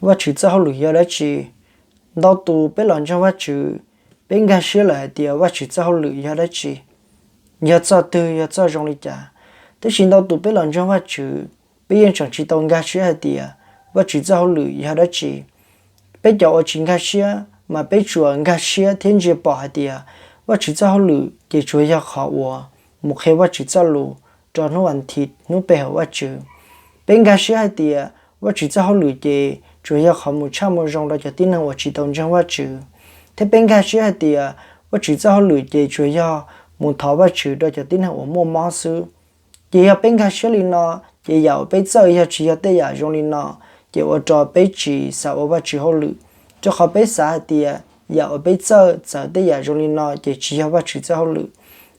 Vajtswv txoj hauj lwm yog dab tsi? Ntau tus peb los ntseeg Vajtswv, peb nkag siab lawm hais tias Vajtswv txoj hauj lwm yog dab tsi, yog txoj twg, yog txoj zoo li cas. Tab sis ntau tus peb los ntseeg Vajtswv, peb yeej tseem tsis tau nkag siab hais tias Vajtswv txoj hauj lwm yog dab tsi. Peb cov uas tsis nkag siab mas peb tsuas nkag siab thiab ntsia pom hais tias Vajtswv txoj hauj lwm ces tsuas yog qhov uas mus qhia Vajtswv txoj lus rau hnub vas thiv, hnub pe hawm Vajtswv. Peb nkag siab hais tias Vajtswv txoj hauj lwm ces tsuas yog qhov mus tshaj mus zoo rau cov tib neeg uas tsis tau ntseeg Vajtswv, thiab peb nkag siab hais tias Vajtswv txoj hauj lwm ces tsuas yog mus thov Vajtswv rau cov tib neeg uas muaj mob xwb. Ces yog peb nkag siab li no, ces yam uas peb txawj yog tsis yog tej yam zoo li no, ces ua rau peb tsis xav ua Vajtswv hauj lwm, rau qhov peb xav hais tias yam uas peb txawj txawv tej yam zoo li no ces tsis yog Vajtswv txoj hauj lwm.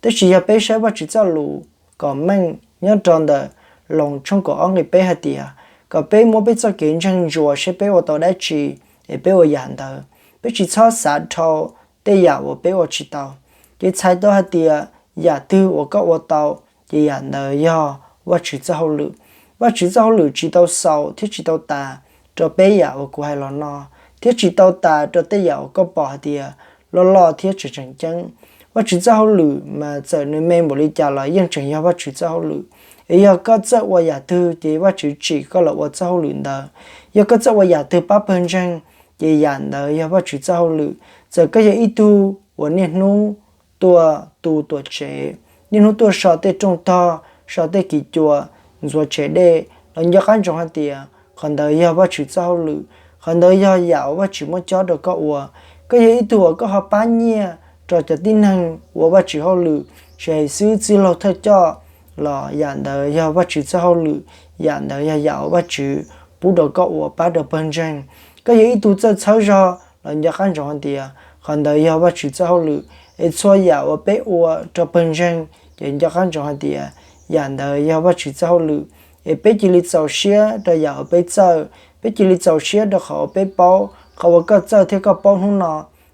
Tab sis yog peb saib Vajtswv txoj lus kom meej nyob rau ntawm Loos tshooj kaum ob nqe peb hais tias kom peb muab peb txoj kev ntseeg ntsuas seb peb ua tau dab tsi es peb ua yam ntawd, peb tsis txhob xav dhau tej yam uas peb ua tsis tau. Ces txhais tau hais tias yam twg uas koj ua tau, ces yam ntawd yog Vajtswv txoj hauj lwm. Vajtswv txoj hauj lwm tsis tau xaus thiab tsis tau tas rau peb yam uas kuv hais los no, thiab tsis tau tas rau tej yam uas koj pom hais tias loj loj thiab tseem tseem ceeb. Vajtswv txoj hauj lwm mas txawm nws me npaum li cas los yeej tseem yog Vajtswv txoj hauj lwm. Es yog koj txawj ua yam twg ces Vajtswv tsim koj los ua txoj hauj lwm ntawd. Yog koj txawj ua yam twg pab pawg ntseeg, ces yam ntawd yog Vajtswv txoj hauj lwm. Txawm koj yog ib tug uas niaj hnub tuaj tu tuam tsev, niaj hnub tuaj so tej rooj tog, so tej kis cua, ntxuav tsev dej los nco qab ntsoov hais tias qhov ntawd yog Vajtswv txoj hauj lwm. Qhov ntawd yog yam uas Vajtswv muab cob rau koj ua. Koj yog ib tug uas koj ho pab nyiaj rau cov tib neeg ua Vajtswv hauj lwm, tsis hais xib hwb, txwj laug, thawj coj los yam ntawd yog Vajtswv txoj hauj lwm. Yam ntawd yog yam uas Vajtswv pub rau koj ua pab rau pawg ntseeg. Koj yog ib tug txawj txhawb zog los nco qab ntsoov hais tias qhov ntawd yog Vajtswv txoj hauj lwm. Es txhua yam uas peb ua rau pawg ntseeg ces nco qab ntsoov hais tias yam ntawd yog Vajtswv txoj hauj lwm. Es peb cia li txaus siab rau yam uas peb txawj, peb cia li txaus siab rau qhov uas peb paub. Qhov uas koj txawj thiab koj paub hnub no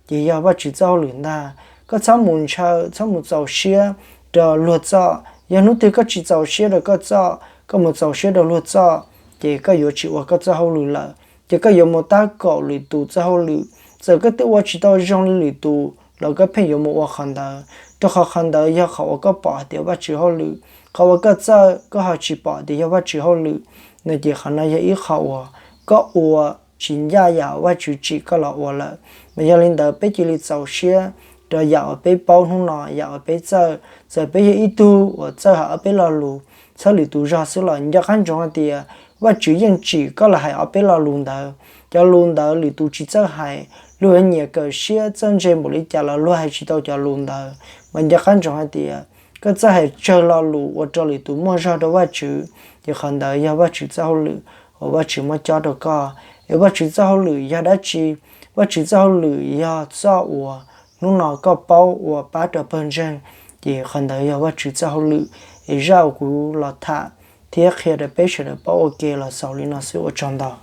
ces yog Vajtswv txoj hauj lwm ntag. Koj txhob mus ntshaw, txhob mus txaus siab rau luag txoj. Yog hnub twg koj tsis txaus siab rau koj txoj, koj mus txaus siab rau luag txoj, ces koj yuav tsis ua koj txoj hauj lwm lawm, ces koj yuav mus tab kaum lwm tus txoj hauj lwm. Txawm koj twb ua tsis tau zoo li lwm tus los koj pheej yuav mus ua qhov ntawd, rau qhov qhov ntawd yog qhov uas koj pom hais tias Vajtswv hauj lwm. Qhov uas koj txawj koj ho tsis pom tias yog Vajtswv hauj lwm no, ces qhov no yog ib qho uas koj ua tsis ncaj yam uas Vajtswv tsim koj los ua lawm. Mas yog li ntawd peb cia li txaus siab rau yam uas peb paub hnub no, yam uas peb txawj. Txawm peb yog ib tug uas txawj hais ob peb lo lus, txhawb lwm tus zog xwb los nco qab ntsoov hais tias Vajtswv yeej tsim koj los hais ob peb lo lus ntawd. Cov lus ntawd lwm tus tsis txawj hais, luag yuav nyiam kawm siab txawj ntse npaum li cas los luag hais tsis tau cov lus ntawd. Mas nco qab ntsoov hais tias koj txawj hais tsawg lo lus ua rau lwm tus muaj zog rau Vajtswv, ces qhov ntawd yog Vajtswv txoj hauj lwm uas Vajtswv muab cob rau koj. Es Vajtswv txoj hauj lwm yog dab tsi? Vajtswv txoj hauj lwm yog txoj uas hnub no koj paub ua pab rau pawg ntseeg, ces qhov ntawd yog Vajtswv txoj hauj lwm. Es zaj uas kuv los tham thiab qhia rau peb sawv daws paub ua ke los xaus li no xwb, ua tsaug ntau.